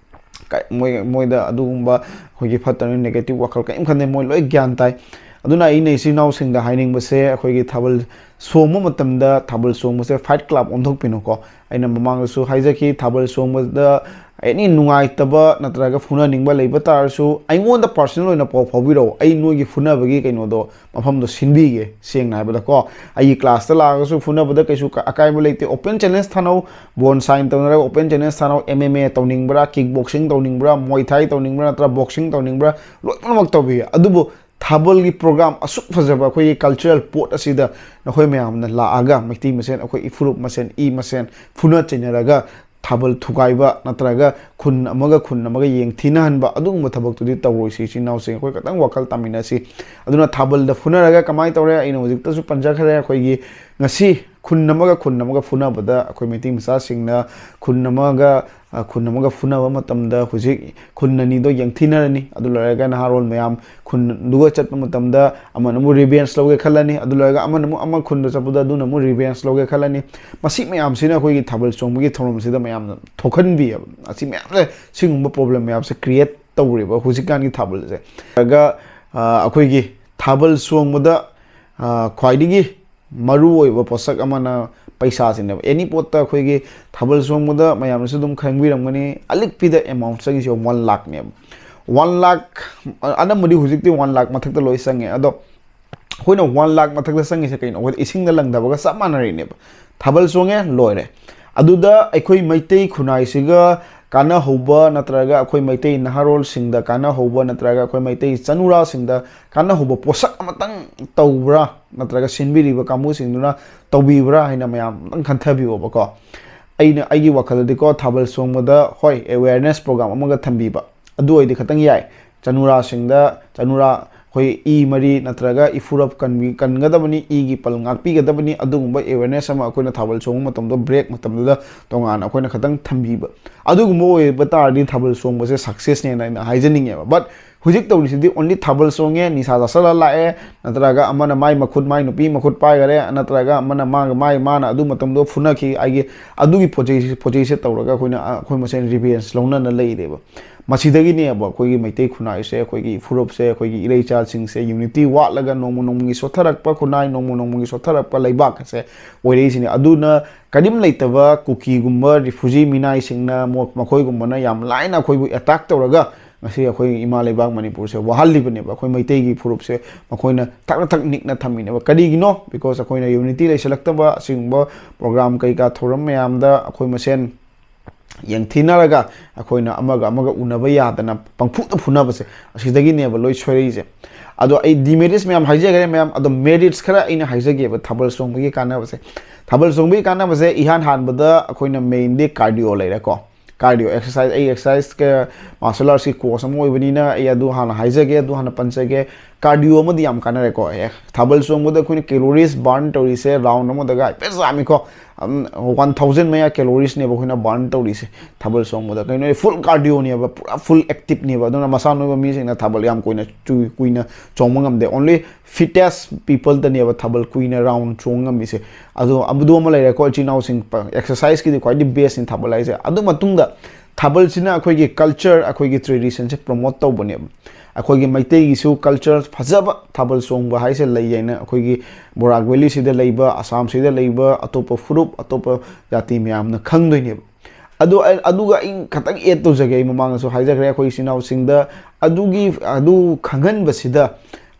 ꯀ-, ꯃꯣꯏ, ꯃꯣꯏꯗ ꯑꯗꯨꯒꯨꯝꯕ ꯑꯩꯈꯣꯏꯒꯤ ꯐꯠꯇꯅ negative ꯋꯥꯈꯜ ꯀꯔꯤꯝ ꯈꯟꯗꯦ, ꯃꯣꯏ ꯂꯣꯏ ꯒ꯭ꯌꯥꯟ ꯇꯥꯏ꯫ ꯑꯗꯨꯅ ꯑꯩꯅ ꯏꯆꯤꯜ ꯏꯅꯥꯎꯁꯤꯡꯗ ꯍꯥꯏꯅꯤꯡꯕꯁꯦ, ꯑꯩꯈꯣꯏꯒꯤ ꯊꯥꯕꯜ ꯆꯣꯡꯕ ꯃꯇꯝꯗ ꯊꯥꯕꯜ ꯆꯣꯡꯕꯁꯦ fight club ꯑꯣꯟꯊꯣꯛꯄꯤꯅꯨꯀꯣ꯫ ꯑꯩꯅ ꯃꯃꯥꯡꯗꯁꯨ ꯍꯥꯏꯖꯈꯤ, ꯊꯥꯕꯜ ꯆꯣꯡꯕꯗ any ꯅꯨꯡꯉꯥꯏꯇꯕ ꯅꯠꯇ꯭ꯔꯒ ꯐꯨꯅꯅꯤꯡꯕ ꯂꯩꯕ ꯇꯥꯔꯁꯨ ꯑꯩꯉꯣꯟꯗ personal ꯑꯣꯏꯅ ꯄꯥꯎ ꯐꯥꯎꯕꯤꯔꯛꯑꯣ, ꯑꯩ ꯅꯣꯏꯒꯤ ꯐꯨꯅꯕꯒꯤ ꯀꯩꯅꯣꯗꯣ, ꯃꯐꯝꯗꯣ ꯁꯤꯟꯕꯤꯒꯦ꯫ ꯁꯦꯡꯅ ꯍꯥꯏꯕꯗꯀꯣ, ꯑꯩꯒꯤ class ꯇ ꯂꯥꯛꯑꯒꯁꯨ ꯐꯨꯅꯕꯗ ꯀꯩꯁꯨ ꯀ-, ꯑꯀꯥꯏꯕ ꯂꯩꯇꯦ꯫ Open challenge ꯊꯥꯅꯧ, bond sign ꯇꯧꯅꯔꯒ open challenge ꯊꯥꯅꯧ꯫ M M A ꯇꯧꯅꯤꯡꯕ꯭ꯔꯥ, kick boxing ꯇꯧꯅꯤꯡꯕ꯭ꯔꯥ, Muay Thai ꯇꯧꯅꯤꯡꯕ꯭ꯔꯥ, ꯅꯠꯇ꯭ꯔꯒ boxing ꯇꯧꯅꯤꯡꯕ꯭ꯔꯥ, ꯂꯣꯏꯅꯃꯛ ꯇꯧꯕꯤꯌꯨ꯫ ꯑꯗꯨꯕꯨ ꯊꯥꯕꯜꯒꯤ program ꯑꯁꯨꯛ ꯐꯖꯕ ꯑꯩꯈꯣꯏꯒꯤ cultural ꯄꯣꯠ ꯑꯁꯤꯗ ꯅꯈꯣꯏ ꯃꯌꯥꯝꯅ ꯂꯥꯛꯑꯒ, ꯃꯩꯇꯩ ꯃꯁꯦꯟ, ꯑꯩꯈꯣꯏ ꯏꯐꯨꯔꯨꯞ ꯃꯁꯦꯟ, ꯏ ꯃꯁꯦꯟ ꯐꯨꯅ ꯆꯩꯅꯔꯒ ꯊꯥꯕꯜ ꯊꯨꯒꯥꯏꯕ ꯅꯠꯇ꯭ꯔꯒ ꯈꯨꯟ ꯑꯃꯒ ꯈꯨꯟ ꯑꯃꯒ ꯌꯦꯡꯊꯤꯅꯍꯟꯕ, ꯑꯗꯨꯒꯨꯝꯕ ꯊꯕꯛꯇꯨꯗꯤ ꯇꯧꯔꯣꯏꯁꯤ꯫ ꯏꯆꯤꯟ ꯏꯅꯥꯎꯁꯤꯡ, ꯑꯩꯈꯣꯏ ꯈꯤꯇꯪ ꯋꯥꯈꯜ ꯇꯥꯃꯤꯟꯅꯁꯤ꯫ ꯑꯗꯨꯅ ꯊꯥꯕꯜꯗ ꯐꯨꯅꯔꯒ ꯀꯃꯥꯏꯅ ꯇꯧꯔꯦ? ꯑꯩꯅ ꯍꯧꯖꯤꯛꯇꯁꯨ ꯄꯟꯖꯈ꯭ꯔꯦ, ꯑꯩꯈꯣꯏꯒꯤ ꯉꯁꯤ ꯈꯨꯟ ꯑꯃꯒ ꯈꯨꯟ ꯑꯃꯒ ꯐꯨꯅꯕꯗ ꯑꯩꯈꯣꯏ ꯃꯩꯇꯩ ꯃꯆꯥꯁꯤꯡꯅ ꯈꯨꯟ ꯑꯃꯒ, ꯑ, ꯈꯨꯟ ꯑꯃꯒ ꯐꯨꯅꯕ ꯃꯇꯝꯗ ꯍꯧꯖꯤꯛ ꯈꯨꯟ ꯑꯅꯤꯗꯣ ꯌꯦꯡꯊꯤꯅꯔꯅꯤ꯫ ꯑꯗꯨ ꯂꯣꯏꯔꯒ ꯅꯍꯥꯔꯣꯜ ꯃꯌꯥꯝ ꯈꯨꯟꯗꯨꯒ ꯆꯠꯄ ꯃꯇꯝꯗ ꯑꯃꯅ ꯑꯃꯨꯛ revenge ꯂꯧꯒꯦ ꯈꯜꯂꯅꯤ, ꯑꯗꯨ ꯂꯣꯏꯔꯒ ꯑꯃꯅ ꯑꯃꯨꯛ ꯑꯃ ꯈꯨꯟꯗ ꯆꯠꯄꯗ ꯑꯗꯨꯅ ꯑꯃꯨꯛ revenge ꯂꯧꯒꯦ ꯈꯜꯂꯅꯤ꯫ ꯃꯁꯤ ꯃꯌꯥꯝꯁꯤꯅ ꯑꯩꯈꯣꯏꯒꯤ ꯊꯥꯕꯜ ꯆꯣꯡꯕꯒꯤ ꯊꯧꯔꯝꯁꯤꯗ ꯃꯌꯥꯝꯅ ꯊꯣꯛꯍꯟꯕꯤꯑꯕ꯫ ꯑꯁꯤ ꯃꯌꯥꯝꯁꯦ, ꯁꯤꯒꯨꯝꯕ problem ꯃꯌꯥꯝꯁꯦ create ꯇꯧꯔꯦꯕ ꯍꯧꯖꯤꯛꯀꯥꯟꯒꯤ ꯊꯥꯕꯜꯁꯦ꯫ ꯑꯗꯨꯒ, ꯑ, ꯑꯩꯈꯣꯏꯒꯤ ꯊꯥꯕꯜ ꯆꯣꯡꯕꯗ, ꯑ, ꯈ꯭ꯋꯥꯏꯗꯒꯤ ꯃꯔꯨꯑꯣꯏꯕ ꯄꯣꯠꯁꯛ ꯑꯃꯅ ꯄꯩꯁꯥꯁꯤꯅꯦꯕ꯫ Any ꯄꯣꯠꯇ ꯑꯩꯈꯣꯏꯒꯤ ꯊꯥꯕꯜ ꯆꯣꯡꯕꯗ ꯃꯌꯥꯝꯅꯁꯨ ꯑꯗꯨꯝ ꯈꯪꯕꯤꯔꯝꯒꯅꯤ, ꯑꯂꯤꯛꯄꯤꯗ amount ꯆꯪꯉꯤꯁꯦ one lakh ꯅꯦꯕ꯫ One lakh, ꯑꯅꯝꯕꯗꯤ ꯍꯧꯖꯤꯛꯇꯤ one lakh ꯃꯊꯛꯇ ꯂꯣꯏ ꯆꯪꯉꯦ꯫ ꯑꯗꯣ ꯑꯩꯈꯣꯏꯅ one lakh ꯃꯊꯛꯇ ꯆꯪꯉꯤꯁꯦ ꯀꯩꯅꯣ? ꯑꯩꯈꯣꯏꯗ ꯏꯁꯤꯡꯗ ꯂꯪꯊꯕꯒ ꯆꯞ ꯃꯥꯟꯅꯔꯤꯅꯦꯕ꯫ ꯊꯥꯕꯜ ꯆꯣꯡꯉꯦ, ꯂꯣꯏꯔꯦ꯫ ꯑꯗꯨꯗ ꯑꯩꯈꯣꯏ ꯃꯩꯇꯩ ꯈꯨꯟꯅꯥꯏꯁꯤꯒ ꯀꯥꯟꯅꯍꯧꯕ ꯅꯠꯇ꯭ꯔꯒ ꯑꯩꯈꯣꯏ ꯃꯩꯇꯩ ꯅꯍꯥꯔꯣꯜꯁꯤꯡꯗ ꯀꯥꯟꯅꯍꯧꯕ ꯅꯠꯇ꯭ꯔꯒ ꯑꯩꯈꯣꯏ ꯃꯩꯇꯩ ꯆꯅꯨꯔꯥꯁꯤꯡꯗ ꯀꯥꯟꯅꯍꯧꯕ ꯄꯣꯠꯁꯛ ꯑꯃꯇꯪ ꯇꯧꯕ꯭ꯔꯥ ꯅꯠꯇ꯭ꯔꯒ ꯁꯤꯟꯕꯤꯔꯤꯕ ꯀꯥꯡꯕꯨꯁꯤꯡꯗꯨꯅ ꯇꯧꯕꯤꯕ꯭ꯔꯥ ꯍꯥꯏꯅ ꯃꯌꯥꯝ ꯑꯃꯇꯪ ꯈꯟꯊꯕꯤꯌꯣꯕꯀꯣ꯫ ꯑꯩꯅ, ꯑꯩꯒꯤ ꯋꯥꯈꯜꯗꯗꯤꯀꯣ, ꯊꯥꯕꯜ ꯆꯣꯡꯕꯗ, ꯍꯣꯏ, awareness program ꯑꯃꯒ ꯊꯝꯕꯤꯕ, ꯑꯗꯨ ꯑꯣꯏꯔꯗꯤ ꯈꯇꯪ ꯌꯥꯏ꯫ ꯆꯅꯨꯔꯥꯁꯤꯡꯗ, ꯆꯅꯨꯔꯥ ꯑꯩꯈꯣꯏ ꯏ ꯃꯔꯤ ꯅꯠꯇ꯭ꯔꯒ ꯏꯐꯨꯔꯞ ꯀꯟꯕꯤ-, ꯀꯟꯒꯗꯕꯅꯤ, ꯏꯒꯤ ꯄꯜ ꯉꯥꯛꯄꯤꯒꯗꯕꯅꯤ, ꯑꯗꯨꯒꯨꯝꯕ awareness ꯑꯃ ꯑꯩꯈꯣꯏꯅ ꯊꯥꯕꯜ ꯆꯣꯡꯕ ꯃꯇꯝꯗ, break ꯃꯇꯝꯗꯨꯗ ꯇꯣꯉꯥꯟꯅ ꯑꯩꯈꯣꯏꯅ ꯈꯇꯪ ꯊꯝꯕꯤꯕ, ꯑꯗꯨꯒꯨꯝꯕ ꯑꯣꯏꯕ ꯇꯥꯔꯗꯤ ꯊꯥꯕꯜ ꯆꯣꯡꯕꯁꯦ success ꯅꯦꯅ ꯑꯩꯅ ꯍꯥꯏꯖꯅꯤꯡꯉꯦꯕ꯫ But ꯍꯧꯖꯤꯛ ꯇꯧꯔꯤꯁꯤꯗꯤ only ꯊꯥꯕꯜ ꯆꯣꯡꯉꯦ, ꯅꯤꯁꯥ ꯆꯥꯁꯜꯂ ꯂꯥꯛꯑꯦ, ꯅꯠꯇ꯭ꯔꯒ ꯑꯃꯅ ꯃꯥꯏ ꯃꯈꯨꯠ ꯃꯥꯏ ꯅꯨꯄꯤ ꯃꯈꯨꯠ ꯄꯥꯏꯈꯔꯦ, ꯅꯠꯇ꯭ꯔꯒ ꯑꯃꯅ ꯃꯥꯒ ꯃꯥꯏ ꯃꯥꯅ ꯑꯗꯨ ꯃꯇꯝꯗꯣ ꯐꯨꯅꯈꯤ, ꯑꯩꯒꯤ ꯑꯗꯨꯒꯤ ꯄꯣꯠꯆꯩꯁꯦ ꯄꯣꯠꯆꯩꯁꯦ ꯇꯧꯔꯒ ꯑꯩꯈꯣꯏꯅ ꯑꯩꯈꯣꯏ ꯃꯁꯦꯟ revenge ꯂꯧꯅꯅ ꯂꯩꯔꯦꯕ꯫ ꯃꯁꯤꯗꯒꯤꯅꯦꯕ ꯑꯩꯈꯣꯏꯒꯤ ꯃꯩꯇꯩ ꯈꯨꯟꯅꯥꯏꯁꯦ, ꯑꯩꯈꯣꯏꯒꯤ ꯐꯨꯔꯨꯞꯁꯦ, ꯑꯩꯈꯣꯏꯒꯤ ꯏꯔꯩꯆꯥꯁꯤꯡꯁꯦ unity ꯋꯥꯠꯂꯒ ꯅꯣꯡꯃ ꯅꯣꯡꯃꯒꯤ ꯁꯣꯠꯊꯔꯛꯄ ꯈꯨꯟꯅꯥꯏ, ꯅꯣꯡꯃ ꯅꯣꯡꯃꯒꯤ ꯁꯣꯠꯊꯔꯛꯄ ꯂꯩꯕꯥꯛ ꯑꯁꯦ ꯑꯣꯏꯔꯛꯏꯁꯤꯅꯦ꯫ ꯑꯗꯨꯅ ꯀꯔꯤꯝ ꯂꯩꯇꯕ ꯀꯨꯀꯤꯒꯨꯝꯕ refugee ꯃꯤꯅꯥꯏꯁꯤꯡꯅ ꯃꯣ-, ꯃꯈꯣꯏꯒꯨꯝꯕꯅ ꯌꯥꯝ ꯂꯥꯏꯅ ꯑꯩꯈꯣꯏꯕꯨ attack ꯇꯧꯔꯒ ꯉꯁꯤ ꯑꯩꯈꯣꯏ ꯏꯃꯥ ꯂꯩꯕꯥꯛ ꯃꯅꯤꯄꯨꯔꯁꯦ ꯋꯥꯍꯜꯂꯤꯕꯅꯦꯕ꯫ ꯑꯩꯈꯣꯏ ꯃꯩꯇꯩꯒꯤ ꯐꯨꯔꯨꯞꯁꯦ ꯃꯈꯣꯏꯅ ꯊꯛꯅ ꯊꯛ ꯅꯤꯛꯅ ꯊꯝꯃꯤꯅꯦꯕ꯫ ꯀꯔꯤꯒꯤꯅꯣ? Because ꯑꯩꯈꯣꯏꯅ unity ꯂꯩꯁꯜꯂꯛꯇꯕ, ꯑꯁꯤꯒꯨꯝꯕ program ꯀꯩꯀꯥ ꯊꯧꯔꯝ ꯃꯌꯥꯝꯗ ꯑꯩꯈꯣꯏ ꯃꯁꯦꯟ ꯌꯦꯡꯊꯤꯅꯔꯒ ꯑꯩꯈꯣꯏꯅ ꯑꯃꯒ ꯑꯃꯒ ꯎꯅꯕ ꯌꯥꯗꯅ ꯄꯪꯐꯨꯗ ꯐꯨꯅꯕꯁꯦ, ꯑꯁꯤꯗꯒꯤꯅꯦꯕ ꯂꯣꯏ ꯁꯣꯏꯔꯛꯏꯁꯦ꯫ ꯑꯗꯣ ꯑꯩ demerits ꯃꯌꯥꯝ ꯍꯥꯏꯖꯈ꯭ꯔꯦ ꯃꯌꯥꯝ, ꯑꯗꯣ merits ꯈꯔ ꯑꯩꯅ ꯍꯥꯏꯖꯒꯦꯕ ꯊꯥꯕꯜ ꯆꯣꯡꯕꯒꯤ ꯀꯥꯟꯅꯕꯁꯦ꯫ ꯊꯥꯕꯜ ꯆꯣꯡꯕꯒꯤ ꯀꯥꯟꯅꯕꯁꯦ ꯏꯍꯥꯟ ꯍꯥꯟꯕꯗ ꯑꯩꯈꯣꯏꯅ mainly cardio ꯂꯩꯔꯦꯀꯣ꯫ Cardio exercise, ꯑꯩ exercise ꯀ-, martial arts ꯀꯤ coach ꯑꯃ ꯑꯣꯏꯕꯅꯤꯅ ꯑꯩ ꯑꯗꯨ ꯍꯥꯟꯅ ꯍꯥꯏꯖꯒꯦ, ꯑꯗꯨ ꯍꯥꯟꯅ ꯄꯟꯖꯒꯦ꯫ Cardio ꯑꯃꯗꯤ ꯌꯥꯝ ꯀꯥꯟꯅꯔꯦꯀꯣ꯫ ꯑꯦ, ꯊꯥꯕꯜ ꯆꯣꯡꯕꯗ ꯑꯩꯈꯣꯏꯅ calories burn ꯇꯧꯔꯤꯁꯦ round ꯑꯃꯗꯒ ꯍꯥꯏꯐꯦꯠ ꯌꯥꯝꯃꯤꯀꯣ꯫ ꯎꯝ, one thousand ꯃꯌꯥ caloriesꯅꯦꯕ ꯑꯩꯈꯣꯏꯅ burn ꯇꯧꯔꯤꯁꯦ ꯊꯥꯕꯜ ꯆꯣꯡꯕꯗ꯫ ꯀꯩꯅꯣ, full cardioꯅꯦꯕ, ꯄꯨꯔꯥ full activeꯅꯦꯕ꯫ ꯑꯗꯨꯅ ꯃꯁꯥ ꯅꯣꯏꯕ ꯃꯤꯁꯤꯡꯅ ꯊꯥꯕꯜ ꯌꯥꯝ ꯀꯨꯏꯅ ꯆꯨ-, ꯀꯨꯏꯅ ꯆꯣꯡꯕ ꯉꯝꯗꯦ꯫ Only fittest peopleꯗꯅꯦꯕ ꯊꯥꯕꯜ ꯀꯨꯏꯅ round ꯆꯣꯡ ꯉꯝꯃꯤꯁꯦ꯫ ꯑꯗꯣ ꯑꯗꯨ ꯑꯃ ꯂꯩꯔꯦꯀꯣ, ꯏꯆꯤꯟ ꯏꯅꯥꯎꯁꯤꯡ ꯄ-, exerciseꯀꯤꯗꯤ ꯈ꯭ꯋꯥꯏꯗꯒꯤ bestꯅꯤ ꯊꯥꯕꯜ ꯍꯥꯏꯁꯦ꯫ ꯑꯗꯨ ꯃꯇꯨꯡꯗ ꯊꯥꯕꯜꯁꯤꯅ ꯑꯩꯈꯣꯏꯒꯤ culture, ꯑꯩꯈꯣꯏꯒꯤ traditionꯁꯦ promote ꯇꯧꯕꯅꯦꯕ꯫ ꯑꯩꯈꯣꯏꯒꯤ ꯃꯩꯇꯩꯒꯤꯁꯨ culture ꯐꯖꯕ ꯊꯥꯕꯜ ꯆꯣꯡꯕ ꯍꯥꯏꯁꯦ ꯂꯩ ꯍꯥꯏꯅ ꯑꯩꯈꯣꯏꯒꯤ ꯕꯣꯔꯥꯛ ꯚꯦꯂꯤꯁꯤꯗ ꯂꯩꯕ, ꯑꯁꯥꯝꯁꯤꯗ ꯂꯩꯕ ꯑꯇꯣꯞꯄ ꯐꯨꯔꯨꯞ, ꯑꯇꯣꯞꯄ ꯖꯥꯇꯤ ꯃꯌꯥꯝꯅ ꯈꯪꯗꯣꯏꯅꯦꯕ꯫ ꯑꯗꯨ ꯑꯩ, ꯑꯗꯨꯒ ꯑꯩ ꯈꯇꯪ add ꯇꯧꯖꯒꯦ, ꯑꯩ ꯃꯃꯥꯡꯗꯁꯨ ꯍꯥꯏꯖꯈ꯭ꯔꯦ, ꯑꯩꯈꯣꯏ ꯏꯆꯤꯟ ꯏꯅꯥꯎꯁꯤꯡꯗ ꯑꯗꯨꯒꯤ, ꯑꯗꯨ ꯈꯪꯍꯟꯕꯁꯤꯗ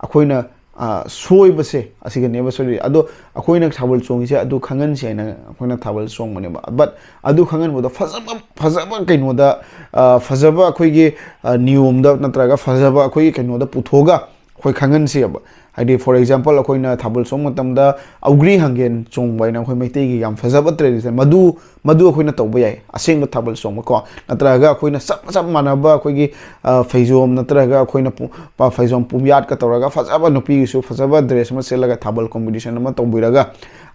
ꯑꯩꯈꯣꯏꯅ, ꯑ, ꯁꯣꯏꯕꯁꯦ ꯑꯁꯤꯒꯅꯦꯕ ꯁꯣꯏꯔꯤ꯫ ꯑꯗꯣ ꯑꯩꯈꯣꯏꯅ ꯊꯥꯕꯜ ꯆꯣꯡꯉꯤꯁꯦ ꯑꯗꯨ ꯈꯪꯍꯟꯁꯦ ꯍꯥꯏꯅ ꯑꯩꯈꯣꯏꯅ ꯊꯥꯕꯜ ꯆꯣꯡꯕꯅꯦꯕ꯫ But ꯑꯗꯨ ꯈꯪꯍꯟꯕꯗꯣ ꯐꯖꯕ, ꯐꯖꯕ ꯀꯩꯅꯣꯗ, ꯑ, ꯐꯖꯕ ꯑꯩꯈꯣꯏꯒꯤ, ꯑ, ꯅꯤꯌꯣꯝꯗ ꯅꯠꯇ꯭ꯔꯒ ꯐꯖꯕ ꯑꯩꯈꯣꯏꯒꯤ ꯀꯩꯅꯣꯗ ꯄꯨꯊꯣꯛꯑꯒ ꯑꯩꯈꯣꯏ ꯈꯪꯍꯟꯁꯦꯕ꯫ ꯍꯥꯏꯗꯤ, for example, ꯑꯩꯈꯣꯏꯅ ꯊꯥꯕꯜ ꯆꯣꯡꯕ ꯃꯇꯝꯗ ꯑꯧꯒ꯭ꯔꯤ ꯍꯪꯒꯦꯟ ꯆꯣꯡꯕ ꯍꯥꯏꯅ ꯑꯩꯈꯣꯏ ꯃꯩꯇꯩꯒꯤ ꯌꯥꯝ ꯐꯖꯕ tradition, ꯃꯗꯨ, ꯃꯗꯨ ꯑꯩꯈꯣꯏꯅ ꯇꯧꯕ ꯌꯥꯏ, ꯑꯁꯦꯡꯕ ꯊꯥꯕꯜ ꯆꯣꯡꯕꯀꯣ꯫ ꯅꯠꯇ꯭ꯔꯒ ꯑꯩꯈꯣꯏꯅ ꯆꯞ, ꯆꯞ ꯃꯥꯟꯅꯕ ꯑꯩꯈꯣꯏꯒꯤ, ꯑ, ꯐꯩꯖꯣꯝ, ꯅꯠꯇ꯭ꯔꯒ ꯑꯩꯈꯣꯏꯅ ꯄꯨ-, ꯄ-, ꯐꯩꯖꯣꯝ ꯄꯨꯝꯌꯥꯠꯀ ꯇꯧꯔꯒ ꯐꯖꯕ ꯅꯨꯄꯤꯒꯤꯁꯨ ꯐꯖꯕ dress ꯑꯃ ꯁꯦꯠꯂꯒ ꯊꯥꯕꯜ competition ꯑꯃ ꯇꯧꯕꯤꯔꯒ,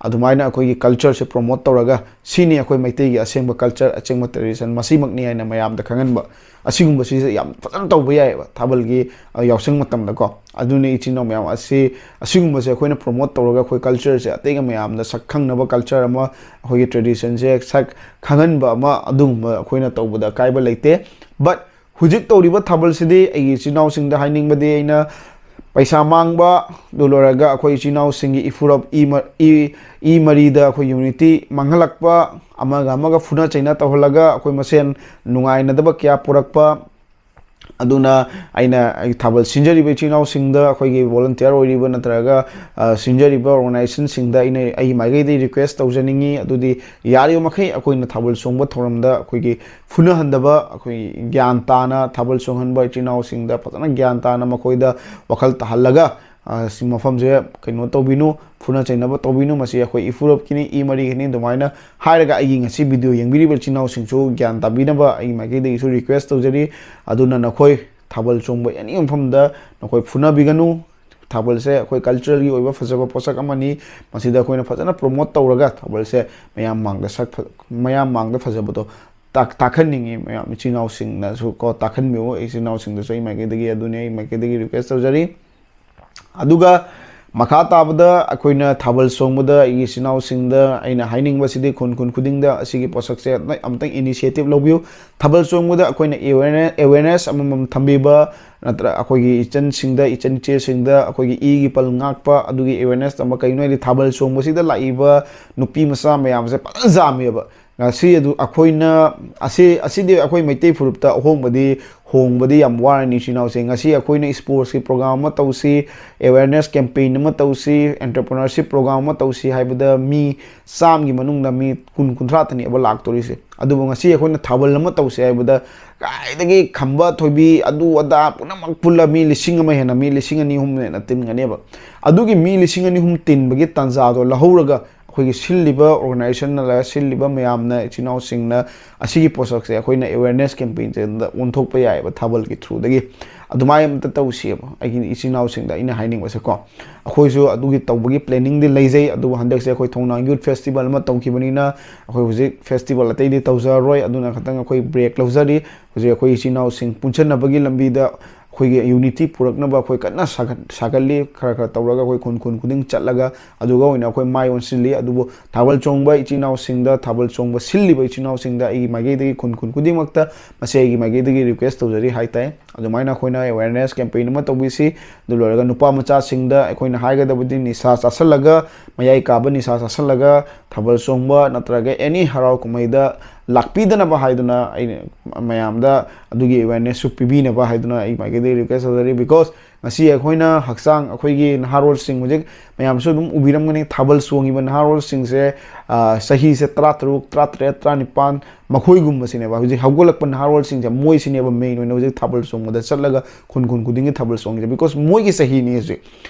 ꯑꯗꯨꯃꯥꯏꯅ ꯑꯩꯈꯣꯏꯒꯤ culture ꯁꯦ promote ꯇꯧꯔꯒ, ꯁꯤꯅꯤ ꯑꯩꯈꯣꯏ ꯃꯩꯇꯩꯒꯤ ꯑꯁꯦꯡꯕ culture, ꯑꯁꯦꯡꯕ tradition, ꯃꯁꯤꯃꯛꯅꯤ ꯍꯥꯏꯅ ꯃꯌꯥꯝꯗ ꯈꯪꯍꯟꯕ, ꯑꯁꯤꯒꯨꯝꯕꯁꯤꯁꯨ ꯌꯥꯝ ꯐꯖꯅ ꯇꯧꯕ ꯌꯥꯏꯑꯕ ꯊꯥꯕꯜꯒꯤ, ꯑ, ꯌꯥꯎꯁꯪ ꯃꯇꯝꯗꯀꯣ꯫ ꯑꯗꯨꯅ ꯏꯆꯤꯟ ꯏꯅꯥꯎ ꯃꯌꯥꯝ ꯑꯁꯤ, ꯑꯁꯤꯒꯨꯝꯕꯁꯦ ꯑꯩꯈꯣꯏꯅ promote ꯇꯧꯔꯒ ꯑꯩꯈꯣꯏ culture ꯁꯦ ꯑꯇꯩꯒ ꯃꯌꯥꯝꯗ ꯁꯛ ꯈꯪꯅꯕ culture ꯑꯃ, ꯑꯩꯈꯣꯏꯒꯤ tradition ꯁꯦ ꯁꯛ ꯈꯪꯍꯟꯕ ꯑꯃ, ꯑꯗꯨꯒꯨꯝꯕ ꯑꯩꯈꯣꯏꯅ ꯇꯧꯕꯗ ꯑꯀꯥꯏꯕ ꯂꯩꯇꯦ꯫ But ꯍꯧꯖꯤꯛ ꯇꯧꯔꯤꯕ ꯊꯥꯕꯜꯁꯤꯗꯤ ꯑꯩꯒꯤ ꯏꯆꯤꯟ ꯏꯅꯥꯎꯁꯤꯡꯗ ꯍꯥꯏꯅꯤꯡꯕꯗꯤ, ꯑꯩꯅ ꯄꯩꯁꯥ ꯃꯥꯡꯕ, ꯑꯗꯨ ꯂꯣꯏꯔꯒ ꯑꯩꯈꯣꯏ ꯏꯆꯤꯟ ꯏꯅꯥꯎꯁꯤꯡꯒꯤ ꯏꯐꯨꯔꯞ, ꯏ ꯃ-, ꯏ, ꯏ ꯃꯔꯤꯗ ꯑꯩꯈꯣꯏ unity ꯃꯥꯡꯍꯜꯂꯛꯄ, ꯑꯃꯒ ꯑꯃꯒ ꯐꯨꯅ ꯆꯩꯅ ꯇꯧꯍꯜꯂꯒ ꯑꯩꯈꯣꯏ ꯃꯁꯦꯟ ꯅꯨꯡꯉꯥꯏꯅꯗꯕ ꯀꯌꯥ ꯄꯨꯔꯛꯄ꯫ ꯑꯗꯨꯅ ꯑꯩꯅ ꯑꯩ ꯊꯥꯕꯜ ꯁꯤꯟꯖꯔꯤꯕ ꯏꯆꯤꯟ ꯏꯅꯥꯎꯁꯤꯡꯗ, ꯑꯩꯈꯣꯏꯒꯤ volunteer ꯑꯣꯏꯔꯤꯕ ꯅꯠꯇ꯭ꯔꯒ, ꯑ, ꯁꯤꯟꯖꯔꯤꯕ organization ꯁꯤꯡꯗ ꯑꯩꯅ ꯑꯩꯒꯤ ꯃꯥꯏꯀꯩꯗꯒꯤ request ꯇꯧꯖꯅꯤꯡꯉꯤ꯫ ꯑꯗꯨꯗꯤ ꯌꯥꯔꯤꯕ ꯃꯈꯩ ꯑꯩꯈꯣꯏꯅ ꯊꯥꯕꯜ ꯆꯣꯡꯕ ꯊꯧꯔꯝꯗ ꯑꯩꯈꯣꯏꯒꯤ ꯐꯨꯅꯍꯟꯗꯕ, ꯑꯩꯈꯣꯏ ꯒ꯭ꯌꯥꯟ ꯇꯥꯅ ꯊꯥꯕꯜ ꯆꯣꯡꯍꯟꯕ, ꯏꯆꯤꯟ ꯏꯅꯥꯎꯁꯤꯡꯗ ꯐꯖꯅ ꯒ꯭ꯌꯥꯟ ꯇꯥꯅ ꯃꯈꯣꯏꯗ ꯋꯥꯈꯜ ꯇꯥꯍꯜꯂꯒ, ꯑ, ꯁꯤ ꯃꯐꯝꯁꯦ ꯀꯩꯅꯣ ꯇꯧꯕꯤꯅꯨ, ꯐꯨꯅ ꯆꯩꯅꯕ ꯇꯧꯕꯤꯅꯨ, ꯃꯁꯤ ꯑꯩꯈꯣꯏ ꯏꯐꯨꯔꯞꯀꯤꯅꯤ, ꯏ ꯃꯔꯤꯒꯤꯅꯤ, ꯑꯗꯨꯃꯥꯏꯅ ꯍꯥꯏꯔꯒ ꯑꯩꯒꯤ ꯉꯁꯤ video ꯌꯦꯡꯕꯤꯔꯤꯕ ꯏꯆꯤꯟ ꯏꯅꯥꯎꯁꯤꯡꯁꯨ ꯒ꯭ꯌꯥꯟ ꯇꯥꯕꯤꯅꯕ ꯑꯩꯒꯤ ꯃꯥꯏꯀꯩꯗꯒꯤꯁꯨ request ꯇꯧꯖꯔꯤ꯫ ꯑꯗꯨꯅ ꯅꯈꯣꯏ ꯊꯥꯕꯜ ꯆꯣꯡꯕ any ꯃꯐꯝꯗ ꯅꯈꯣꯏ ꯐꯨꯅꯕꯤꯒꯅꯨ꯫ ꯊꯥꯕꯜꯁꯦ ꯑꯩꯈꯣꯏ culture ꯒꯤ ꯑꯣꯏꯕ ꯐꯖꯕ ꯄꯣꯠꯁꯛ ꯑꯃꯅꯤ꯫ ꯃꯁꯤꯗ ꯑꯩꯈꯣꯏꯅ ꯐꯖꯅ promote ꯇꯧꯔꯒ ꯊꯥꯕꯜꯁꯦ ꯃꯌꯥꯝ ꯃꯥꯡꯗ ꯁꯛ ꯐ-, ꯃꯌꯥꯝ ꯃꯥꯡꯗ ꯐꯖꯕꯗꯣ ꯇꯥꯛ-, ꯇꯥꯛꯍꯟꯅꯤꯡꯉꯤ꯫ ꯃꯌꯥꯝ ꯏꯆꯤꯟ ꯏꯅꯥꯎꯁꯤꯡꯅꯁꯨ ꯀꯣ, ꯇꯥꯛꯍꯟꯕꯤꯌꯨ꯫ ꯏꯆꯤꯟ ꯏꯅꯥꯎꯁꯤꯡꯗꯁꯨ ꯑꯩ ꯃꯥꯏꯀꯩꯗꯒꯤ, ꯑꯗꯨꯅꯤ ꯑꯩ ꯃꯥꯏꯀꯩꯗꯒꯤ request ꯇꯧꯖꯔꯤ꯫ ꯑꯗꯨꯒ ꯃꯈꯥ ꯇꯥꯕꯗ ꯑꯩꯈꯣꯏꯅ ꯊꯥꯕꯜ ꯆꯣꯡꯕꯗ ꯑꯩꯒꯤ ꯏꯆꯤꯟ ꯏꯅꯥꯎꯁꯤꯡꯗ ꯑꯩꯅ ꯍꯥꯏꯅꯤꯡꯕꯁꯤꯗꯤ, ꯈꯨꯟ, ꯈꯨꯟ ꯈꯨꯗꯤꯡꯗ ꯑꯁꯤꯒꯤ ꯄꯣꯠꯁꯛꯁꯦ ꯑꯝꯇꯪ initiative ꯂꯧꯕꯤꯌꯨ꯫ ꯊꯥꯕꯜ ꯆꯣꯡꯕꯗ ꯑꯩꯈꯣꯏꯅ awareness, awareness ꯑꯃꯃꯝ ꯊꯝꯕꯤꯕ, ꯅꯠꯇ꯭ꯔ ꯑꯩꯈꯣꯏꯒꯤ ꯏꯆꯟꯁꯤꯡꯗ, ꯏꯆꯟ ꯏꯆꯦꯁꯤꯡꯗ ꯑꯩꯈꯣꯏꯒꯤ ꯏꯒꯤ ꯄꯜ ꯉꯥꯛꯄ ꯑꯗꯨꯒꯤ awareness ꯇꯝꯕ꯫ ꯀꯩꯒꯤꯅꯣ ꯍꯥꯏꯗꯤ ꯊꯥꯕꯜ ꯆꯣꯡꯕꯁꯤꯗ ꯂꯥꯛꯏꯕ ꯅꯨꯄꯤ ꯃꯆꯥ ꯃꯌꯥꯝꯁꯦ ꯐꯖꯅ ꯌꯥꯝꯃꯦꯕ꯫ ꯉꯁꯤ ꯑꯗꯨ ꯑꯩꯈꯣꯏꯅ ꯑꯁꯤ, ꯑꯁꯤꯗꯤ ꯑꯩꯈꯣꯏ ꯃꯩꯇꯩ ꯐꯨꯔꯨꯞꯇ ꯑꯍꯣꯡꯕꯗꯤ, ꯍꯣꯡꯕꯗꯤ ꯌꯥꯝ ꯋꯥꯔꯅꯤ ꯏꯆꯤꯟ ꯏꯅꯥꯎꯁꯦ꯫ ꯉꯁꯤ ꯑꯩꯈꯣꯏꯅ sports ꯀꯤ program ꯑꯃ ꯇꯧꯁꯤ, awareness campaign ꯑꯃ ꯇꯧꯁꯤ, entrepreneurship program ꯑꯃ ꯇꯧꯁꯤ ꯍꯥꯏꯕꯗ ꯃꯤ ꯆꯥꯝꯒꯤ ꯃꯅꯨꯡꯗ ꯃꯤ ꯀꯨꯟ, ꯀꯨꯟꯊ꯭ꯔꯥ ꯇꯅꯦꯕ ꯂꯥꯛꯇꯣꯔꯤꯁꯦ꯫ ꯑꯗꯨꯕꯨ ꯉꯁꯤ ꯑꯩꯈꯣꯏꯅ ꯊꯥꯕꯜ ꯑꯃ ꯇꯧꯁꯦ ꯍꯥꯏꯕꯗ ꯀꯥꯏꯗꯒꯤ ꯈꯝꯕ ꯊꯣꯏꯕꯤ ꯑꯗꯨ ꯑꯗꯥ ꯄꯨꯝꯅꯃꯛ ꯄꯨꯜꯂ ꯃꯤ ꯂꯤꯁꯤꯡ ꯑꯃ ꯍꯦꯟꯅ, ꯃꯤ ꯂꯤꯁꯤꯡ ꯑꯅꯤ ꯑꯍꯨꯝ ꯍꯦꯟꯅ ꯇꯤꯟꯒꯅꯦꯕ꯫ ꯑꯗꯨꯒꯤ ꯃꯤ ꯂꯤꯁꯤꯡ ꯑꯅꯤ ꯑꯍꯨꯝ ꯇꯤꯟꯕꯒꯤ ꯇꯥꯟꯖꯥꯗꯣ ꯂꯧꯍꯧꯔꯒ ꯑꯩꯈꯣꯏꯒꯤ ꯁꯤꯜꯂꯤꯕ organization ꯅꯠꯇ꯭ꯔꯒ ꯁꯤꯜꯂꯤꯕ ꯃꯌꯥꯝꯅ, ꯏꯆꯤꯟ ꯏꯅꯥꯎꯁꯤꯡꯅ ꯑꯁꯤꯒꯤ ꯄꯣꯠꯁꯛꯁꯦ ꯑꯩꯈꯣꯏꯅ awareness campaign ꯁꯤꯗ ꯑꯣꯟꯊꯣꯛꯄ ꯌꯥꯏꯑꯕ, ꯊꯥꯕꯜꯒꯤ through ꯗꯒꯤ꯫ ꯑꯗꯨꯃꯥꯏꯅ ꯑꯝꯇ ꯇꯧꯁꯤꯑꯕ, ꯑꯩꯒꯤ ꯏꯆꯤꯟ ꯏꯅꯥꯎꯁꯤꯡꯗ ꯑꯩꯅ ꯍꯥꯏꯅꯤꯡꯕꯁꯦꯀꯣ꯫ ꯑꯩꯈꯣꯏꯁꯨ ꯑꯗꯨꯒꯤ ꯇꯧꯕꯒꯤ planning ꯗꯤ ꯂꯩꯖꯩ, ꯑꯗꯨꯕꯨ ꯍꯟꯗꯛꯁꯦ ꯑꯩꯈꯣꯏ ꯊꯣꯡꯅꯥꯡ youth festival ꯑꯃ ꯇꯧꯈꯤꯕꯅꯤꯅ ꯑꯩꯈꯣꯏ ꯍꯧꯖꯤꯛ festival ꯑꯇꯩꯗꯤ ꯇꯧꯖꯔꯔꯣꯏ꯫ ꯑꯗꯨꯅ ꯈꯇꯪ ꯑꯩꯈꯣꯏ break ꯂꯧꯖꯔꯤ꯫ ꯍꯧꯖꯤꯛ ꯑꯩꯈꯣꯏ ꯏꯆꯤꯟ ꯏꯅꯥꯎꯁꯤꯡ ꯄꯨꯟꯁꯤꯟꯅꯕꯒꯤ ꯂꯝꯕꯤꯗ ꯑꯩꯈꯣꯏꯒꯤ unity ꯄꯨꯔꯛꯅꯕ ꯑꯩꯈꯣꯏ ꯀꯟꯅ ꯁꯥꯒꯠ-, ꯁꯥꯒꯠꯂꯤ꯫ ꯈꯔ ꯈꯔ ꯇꯧꯔꯒ ꯑꯩꯈꯣꯏ ꯈꯨꯟ, ꯈꯨꯟ ꯈꯨꯗꯤꯡ ꯆꯠꯂꯒ ꯑꯗꯨꯒ ꯑꯣꯏꯅ ꯑꯩꯈꯣꯏ ꯃꯥꯏ ꯑꯣꯟꯁꯤꯜꯂꯤ꯫ ꯑꯗꯨꯕꯨ ꯊꯥꯕꯜ ꯆꯣꯡꯕ ꯏꯆꯤꯟ ꯏꯅꯥꯎꯁꯤꯡꯗ, ꯊꯥꯕꯜ ꯆꯣꯡꯕ ꯁꯤꯜꯂꯤꯕ ꯏꯆꯤꯟ ꯏꯅꯥꯎꯁꯤꯡꯗ ꯑꯩꯒꯤ ꯃꯥꯏꯀꯩꯗꯒꯤ, ꯈꯨꯟ, ꯈꯨꯟ ꯈꯨꯗꯤꯡꯃꯛꯇ ꯃꯁꯤ ꯑꯩꯒꯤ ꯃꯥꯏꯀꯩꯗꯒꯤ request ꯇꯧꯖꯔꯤ ꯍꯥꯏ ꯇꯥꯏ꯫ ꯑꯗꯨꯃꯥꯏꯅ ꯑꯩꯈꯣꯏꯅ awareness campaign ꯑꯃ ꯇꯧꯕꯤꯁꯤ꯫ ꯑꯗꯨ ꯂꯣꯏꯔꯒ ꯅꯨꯄꯥ ꯃꯆꯥꯁꯤꯡꯗ ꯑꯩꯈꯣꯏꯅ ꯍꯥꯏꯒꯗꯕꯗꯤ, ꯅꯤꯁꯥ ꯆꯥꯁꯤꯜꯂꯒ, ꯃꯌꯥꯏ ꯀꯥꯕ ꯅꯤꯁꯥ ꯆꯥꯁꯤꯜꯂꯒ ꯊꯥꯕꯜ ꯆꯣꯡꯕ ꯅꯠꯇ꯭ꯔꯒ any ꯍꯔꯥꯎ ꯀꯨꯝꯍꯩꯗ ꯂꯥꯛꯄꯤꯗꯅꯕ ꯍꯥꯏꯗꯨꯅ ꯑꯩꯅ ꯃꯌꯥꯝꯗ ꯑꯗꯨꯒꯤ awareness ꯁꯨ ꯄꯤꯕꯤꯅꯕ ꯍꯥꯏꯗꯨꯅ ꯑꯩ ꯃꯥꯏꯀꯩꯗꯒꯤ request ꯇꯧꯖꯔꯤ꯫ Because ꯉꯁꯤ ꯑꯩꯈꯣꯏꯅ ꯍꯛꯆꯥꯡ, ꯑꯩꯈꯣꯏꯒꯤ ꯅꯍꯥꯔꯣꯜꯁꯤꯡ ꯍꯧꯖꯤꯛ ꯃꯌꯥꯝꯁꯨ ꯑꯗꯨꯝ ꯎꯕꯤꯔꯝꯒꯅꯤ, ꯊꯥꯕꯜ ꯆꯣꯡꯉꯤꯕ ꯅꯍꯥꯔꯣꯜꯁꯤꯡꯁꯦ, ꯑ, ꯆꯍꯤꯁꯦ ꯇꯔꯥꯇꯔꯨꯛ, ꯇꯔꯥꯇꯔꯦꯠ, ꯇꯔꯥꯅꯤꯄꯥꯟ, ꯃꯈꯣꯏꯒꯨꯝꯕꯁꯤꯅꯦꯕ ꯍꯧꯖꯤꯛ ꯍꯧꯒꯠꯂꯛꯄ ꯅꯍꯥꯔꯣꯜꯁꯤꯡꯁꯦ, ꯃꯣꯏꯁꯤꯅꯦꯕ main ꯑꯣꯏꯅ ꯍꯧꯖꯤꯛ ꯊꯥꯕꯜ ꯆꯣꯡꯕꯗ ꯆꯠꯂꯒ ꯈꯨꯟ, ꯈꯨꯟ ꯈꯨꯗꯤꯡꯒꯤ ꯊꯥꯕꯜ ꯆꯣꯡꯉꯤꯁꯦ꯫ Because ꯃꯣꯏꯒꯤ ꯆꯍꯤꯅꯤ ꯍꯧꯖꯤꯛ,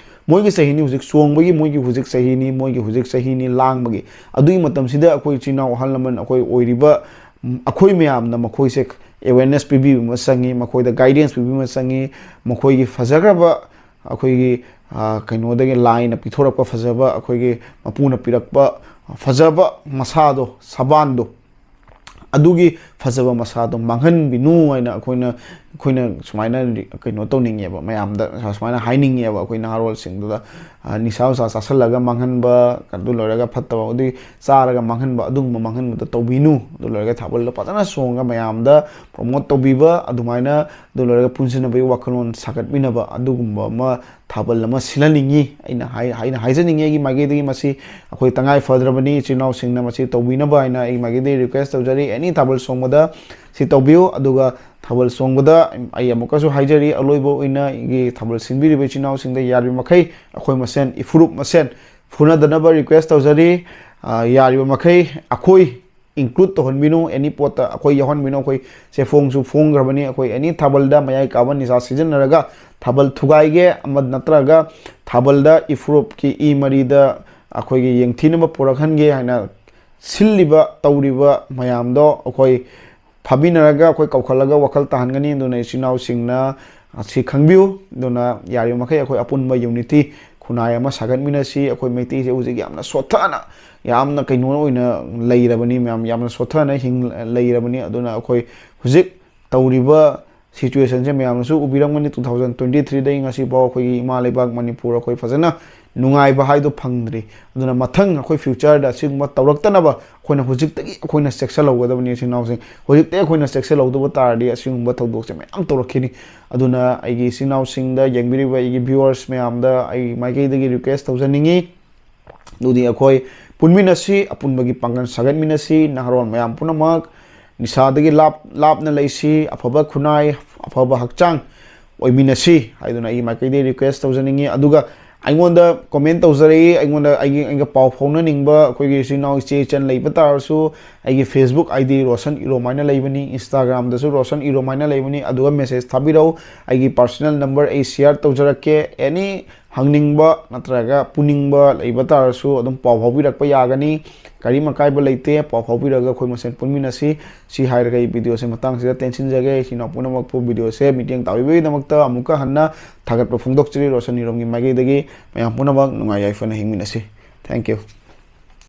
ꯃꯣꯏꯒꯤ ꯆꯍꯤꯅꯤ ꯍꯧꯖꯤꯛ ꯆꯣꯡꯕꯒꯤ, ꯃꯣꯏꯒꯤ ꯍꯧꯖꯤꯛ ꯆꯍꯤꯅꯤ, ꯃꯣꯏꯒꯤ ꯍꯧꯖꯤꯛ ꯆꯍꯤꯅꯤ ꯂꯥꯡꯕꯒꯤ꯫ ꯑꯗꯨꯒꯤ ꯃꯇꯝꯁꯤꯗ ꯑꯩꯈꯣꯏ ꯏꯆꯤꯟ ꯏꯅꯥꯎ ꯑꯍꯜ ꯂꯃꯟ ꯑꯩꯈꯣꯏ ꯑꯣꯏꯔꯤꯕ, ꯎꯝ, ꯑꯩꯈꯣꯏ ꯃꯌꯥꯝꯅ ꯃꯈꯣꯏꯁꯦ awareness ꯄꯤꯕꯤꯕ ꯑꯃ ꯆꯪꯉꯤ, ꯃꯈꯣꯏꯗ guidance ꯄꯤꯕꯤꯕ ꯑꯃ ꯆꯪꯉꯤ, ꯃꯈꯣꯏꯒꯤ ꯐꯖꯈ꯭ꯔꯕ ꯑꯩꯈꯣꯏꯒꯤ, ꯑ, ꯀꯩꯅꯣꯗꯒꯤ ꯂꯥꯏꯅ ꯄꯤꯊꯣꯔꯛꯄ ꯐꯖꯕ, ꯑꯩꯈꯣꯏꯒꯤ ꯃꯄꯨꯅ ꯄꯤꯔꯛꯄ ꯐꯖꯕ ꯃꯁꯥꯗꯣ, ꯁꯕꯥꯟꯗꯣ, ꯑꯗꯨꯒꯤ ꯐꯖꯕ ꯃꯁꯥꯗꯣ ꯃꯥꯡꯍꯟꯕꯤꯅꯨ ꯍꯥꯏꯅ ꯑꯩꯈꯣꯏꯅ, ꯑꯩꯈꯣꯏꯅ ꯁꯨꯃꯥꯏꯅ ꯀꯩꯅꯣ ꯇꯧꯅꯤꯡꯉꯦꯕ, ꯃꯌꯥꯝꯗ ꯁꯨꯃꯥꯏꯅ ꯍꯥꯏꯅꯤꯡꯉꯦꯕ ꯑꯩꯈꯣꯏ ꯅꯍꯥꯔꯣꯜꯁꯤꯡꯗꯨꯗ꯫ ꯑ, ꯅꯤꯁꯥ ꯄꯨꯁꯥ ꯆꯥꯁꯤꯜꯂꯒ ꯃꯥꯡꯍꯟꯕ, ꯑꯗꯨ ꯂꯣꯏꯔꯒ ꯐꯠꯇꯕ ꯑꯗꯨꯒꯤ ꯆꯥꯔꯒ ꯃꯥꯡꯍꯟꯕ, ꯑꯗꯨꯒꯨꯝꯕ ꯃꯥꯡꯍꯟꯕꯗꯣ ꯇꯧꯕꯤꯅꯨ꯫ ꯑꯗꯨ ꯂꯣꯏꯔꯒ ꯊꯥꯕꯜꯗꯣ ꯐꯖꯅ ꯆꯣꯡꯉꯒ ꯃꯌꯥꯝꯗ promote ꯇꯧꯕꯤꯕ, ꯑꯗꯨꯃꯥꯏꯅ ꯑꯗꯨ ꯂꯣꯏꯔꯒ ꯄꯨꯟꯁꯤꯟꯅꯕꯒꯤ ꯋꯥꯈꯜꯂꯣꯟ ꯁꯥꯒꯠꯃꯤꯟꯅꯕ, ꯑꯗꯨꯒꯨꯝꯕ ꯑꯃ ꯊꯥꯕꯜ ꯑꯃ ꯁꯤꯜꯍꯟꯅꯤꯡꯉꯤ꯫ ꯑꯩꯅ ꯍꯥꯏ-, ꯑꯩꯅ ꯍꯥꯏꯖꯅꯤꯡꯉꯤ ꯑꯩꯒꯤ ꯃꯥꯏꯀꯩꯗꯒꯤ꯫ ꯃꯁꯤ ꯑꯩꯈꯣꯏ ꯇꯉꯥꯏ ꯐꯗ꯭ꯔꯕꯅꯤ, ꯏꯆꯤꯜ ꯏꯅꯥꯎꯁꯤꯡꯅ ꯃꯁꯤ ꯇꯧꯕꯤꯅꯕ ꯍꯥꯏꯅ ꯑꯩꯒꯤ ꯃꯥꯏꯀꯩꯗꯒꯤ request ꯇꯧꯖꯔꯤ꯫ Any ꯊꯥꯕꯜ ꯆꯣꯡꯕꯗ ꯁꯤ ꯇꯧꯕꯤꯌꯨ꯫ ꯑꯗꯨꯒ ꯊꯥꯕꯜ ꯆꯣꯡꯕꯗ ꯑꯩ ꯑꯃꯨꯛꯀꯁꯨ ꯍꯥꯏꯖꯔꯤ, ꯑꯂꯣꯏꯕ ꯑꯣꯏꯅ ꯑꯩꯒꯤ ꯊꯥꯕꯜ ꯁꯤꯟꯕꯤꯔꯤꯕ ꯏꯆꯤꯜ ꯏꯅꯥꯎꯁꯤꯡꯗ ꯌꯥꯔꯤꯕ ꯃꯈꯩ ꯑꯩꯈꯣꯏ ꯃꯁꯦꯟ, ꯏꯐꯨꯔꯨꯞ ꯃꯁꯦꯟ ꯐꯨꯅꯗꯅꯕ request ꯇꯧꯖꯔꯤ꯫ ꯑ, ꯌꯥꯔꯤꯕ ꯃꯈꯩ ꯑꯩꯈꯣꯏ include ꯇꯧꯍꯟꯕꯤꯅꯨ, any ꯄꯣꯠꯇ ꯑꯩꯈꯣꯏ ꯌꯥꯎꯍꯟꯕꯤꯅꯨ꯫ ꯑꯩꯈꯣꯏ ꯁꯦ ꯐꯣꯡꯁꯨ ꯐꯣꯡꯈ꯭ꯔꯕꯅꯤ, ꯑꯩꯈꯣꯏ any ꯊꯥꯕꯜꯗ ꯃꯌꯥꯏ ꯀꯥꯕ ꯅꯤꯁꯥ ꯁꯤꯖꯤꯟꯅꯔꯒ ꯊꯥꯕꯜ ꯊꯨꯒꯥꯏꯒꯦ ꯑꯃ ꯅꯠꯇ꯭ꯔꯒ ꯊꯥꯕꯜꯗ ꯏꯐꯨꯔꯨꯞꯀꯤ ꯏ ꯃꯔꯤꯗ ꯑꯩꯈꯣꯏꯒꯤ ꯌꯦꯡꯊꯤꯅꯕ ꯄꯨꯔꯛꯍꯟꯒꯦ ꯍꯥꯏꯅ ꯁꯤꯜꯂꯤꯕ ꯇꯧꯔꯤꯕ ꯃꯌꯥꯝꯗꯣ ꯑꯩꯈꯣꯏ ꯐꯥꯕꯤꯅꯔꯒ ꯑꯩꯈꯣꯏ ꯀꯧꯈꯠꯂꯒ ꯋꯥꯈꯜ ꯇꯥꯍꯟꯒꯅꯤ꯫ ꯑꯗꯨꯅ ꯏꯆꯤꯟ ꯏꯅꯥꯎꯁꯤꯡꯅ ꯑꯁꯤ ꯈꯪꯕꯤꯌꯨ꯫ ꯑꯗꯨꯅ ꯌꯥꯔꯤꯕ ꯃꯈꯩ ꯑꯩꯈꯣꯏ ꯑꯄꯨꯟꯕ unity, ꯈꯨꯟꯅꯥꯏ ꯑꯃ ꯁꯥꯒꯠꯃꯤꯟꯅꯁꯤ꯫ ꯑꯩꯈꯣꯏ ꯃꯩꯇꯩꯁꯦ ꯍꯧꯖꯤꯛ ꯌꯥꯝꯅ ꯁꯣꯠꯊꯅ, ꯌꯥꯝꯅ ꯀꯩꯅꯣ ꯑꯣꯏꯅ ꯂꯩꯔꯕꯅꯤ ꯃꯌꯥꯝ, ꯌꯥꯝꯅ ꯁꯣꯠꯊꯅ ꯍꯤꯡ ꯂꯩꯔꯕꯅꯤ꯫ ꯑꯗꯨꯅ ꯑꯩꯈꯣꯏ ꯍꯧꯖꯤꯛ ꯇꯧꯔꯤꯕ situationꯁꯦ ꯃꯌꯥꯝꯅꯁꯨ ꯎꯕꯤꯔꯝꯒꯅꯤ꯫ Two thousand twenty threeꯗꯒꯤ ꯉꯁꯤꯐꯥꯎ ꯑꯩꯈꯣꯏꯒꯤ ꯏꯃꯥ ꯂꯩꯕꯥꯛ ꯃꯅꯤꯄꯨꯔ ꯑꯩꯈꯣꯏ ꯐꯖꯅ ꯅꯨꯡꯉꯥꯏꯕ ꯍꯥꯏꯗꯣ ꯐꯪꯗ꯭ꯔꯤ꯫ ꯑꯗꯨꯅ ꯃꯊꯪ ꯑꯩꯈꯣꯏ futureꯗ ꯑꯁꯤꯒꯨꯝꯕ ꯇꯧꯔꯛꯇꯅꯕ ꯑꯩꯈꯣꯏꯅ ꯍꯧꯖꯤꯛꯇꯒꯤ ꯑꯩꯈꯣꯏꯅ ꯆꯦꯛꯁꯤꯜꯍꯧꯒꯗꯕꯅꯤ꯫ ꯏꯆꯤꯟ ꯏꯅꯥꯎꯁꯤꯡ, ꯍꯧꯖꯤꯛꯇꯒꯤ ꯑꯩꯈꯣꯏꯅ ꯆꯦꯛꯁꯤꯜꯍꯧꯗꯕ ꯇꯥꯔꯗꯤ ꯑꯁꯤꯒꯨꯝꯕ ꯊꯧꯗꯣꯛꯁꯦ ꯃꯌꯥꯝ ꯇꯧꯔꯛꯈꯤꯅꯤ꯫ ꯑꯗꯨꯅ ꯑꯩꯒꯤ ꯏꯆꯤꯟ ꯏꯅꯥꯎꯁꯤꯡꯗ, ꯌꯦꯡꯕꯤꯔꯤꯕ ꯑꯩꯒꯤ viewers ꯃꯌꯥꯝꯗ ꯑꯩꯒꯤ ꯃꯥꯏꯀꯩꯗꯒꯤ request ꯇꯧꯖꯅꯤꯡꯉꯤ꯫ ꯑꯗꯨꯗꯤ ꯑꯩꯈꯣꯏ ꯄꯨꯟꯃꯤꯟꯅꯁꯤ, ꯑꯄꯨꯟꯕꯒꯤ ꯄꯥꯡꯒꯜ ꯁꯥꯒꯠꯃꯤꯟꯅꯁꯤ, ꯅꯍꯥꯔꯣꯜ ꯃꯌꯥꯝ ꯄꯨꯝꯅꯃꯛ ꯅꯤꯁꯥꯗꯒꯤ ꯂꯥꯞ-, ꯂꯥꯞꯅ ꯂꯩꯁꯤ, ꯑꯐꯕ ꯈꯨꯟꯅꯥꯏ, ꯑꯐꯕ ꯍꯛꯆꯥꯡ ꯑꯣꯏꯃꯤꯟꯅꯁꯤ ꯍꯥꯏꯗꯨꯅ ꯑꯩꯒꯤ ꯃꯥꯏꯀꯩꯗꯒꯤ request ꯇꯧꯖꯅꯤꯡꯉꯤ꯫ ꯑꯗꯨꯒ ꯑꯩꯉꯣꯟꯗ comment ꯇꯧꯖꯔꯛꯏ, ꯑꯩꯉꯣꯟꯗ ꯑꯩꯒꯤ, ꯑꯩꯒ ꯄꯥꯎ ꯐꯥꯎꯅꯅꯤꯡꯕ ꯑꯩꯈꯣꯏꯒꯤ ꯏꯆꯤꯟ ꯏꯅꯥꯎ ꯏꯆꯦ ꯏꯆꯟ ꯂꯩꯕ ꯇꯥꯔꯁꯨ, ꯑꯩꯒꯤ Facebook ID ꯔꯣꯁꯟ ꯏꯔꯣꯝ ꯍꯥꯏꯅ ꯂꯩꯕꯅꯤ, Instagramꯗꯁꯨ ꯔꯣꯁꯟ ꯏꯔꯣꯝ ꯍꯥꯏꯅ ꯂꯩꯕꯅꯤ꯫ ꯑꯗꯨꯒ message ꯊꯥꯕꯤꯔꯛꯎ꯫ ꯑꯩꯒꯤ personal number ꯑꯩ share ꯇꯧꯖꯔꯛꯀꯦ꯫ Any ꯍꯪꯅꯤꯡꯕ ꯅꯠꯇ꯭ꯔꯒ ꯄꯨꯅꯤꯡꯕ ꯂꯩꯕ ꯇꯥꯔꯁꯨ ꯑꯗꯨꯝ ꯄꯥꯎ ꯐꯥꯎꯕꯤꯔꯛꯄ ꯌꯥꯒꯅꯤ꯫ ꯀꯔꯤꯝ ꯑꯀꯥꯏꯕ ꯂꯩꯇꯦ꯫ ꯄꯥꯎ ꯐꯥꯎꯕꯤꯔꯒ ꯑꯩꯈꯣꯏ ꯃꯁꯦꯟ ꯄꯨꯟꯃꯤꯟꯅꯁꯤ꯫ ꯁꯤ ꯍꯥꯏꯔꯒ ꯑꯩ videoꯁꯦ ꯃꯇꯥꯡꯁꯤꯗ ꯇꯦꯟꯁꯤꯟꯖꯒꯦ꯫ ꯏꯆꯤꯟ ꯏꯅꯥꯎ ꯄꯨꯝꯅꯃꯛꯄꯨ videoꯁꯦ ꯃꯤꯠꯌꯦꯡ ꯇꯥꯕꯤꯕꯒꯤꯗꯃꯛꯇ ꯑꯃꯨꯛꯀ ꯍꯟꯅ ꯊꯥꯒꯠꯄ ꯐꯣꯡꯗꯣꯛꯆꯔꯤ꯫ ꯔꯣꯁꯟ ꯏꯔꯣꯝꯒꯤ ꯃꯥꯏꯀꯩꯗꯒꯤ ꯃꯌꯥꯝ ꯄꯨꯝꯅꯃꯛ ꯅꯨꯡꯉꯥꯏ ꯌꯥꯏꯐꯅ ꯍꯤꯡꯃꯤꯟꯅꯁꯤ꯫ Thank you꯫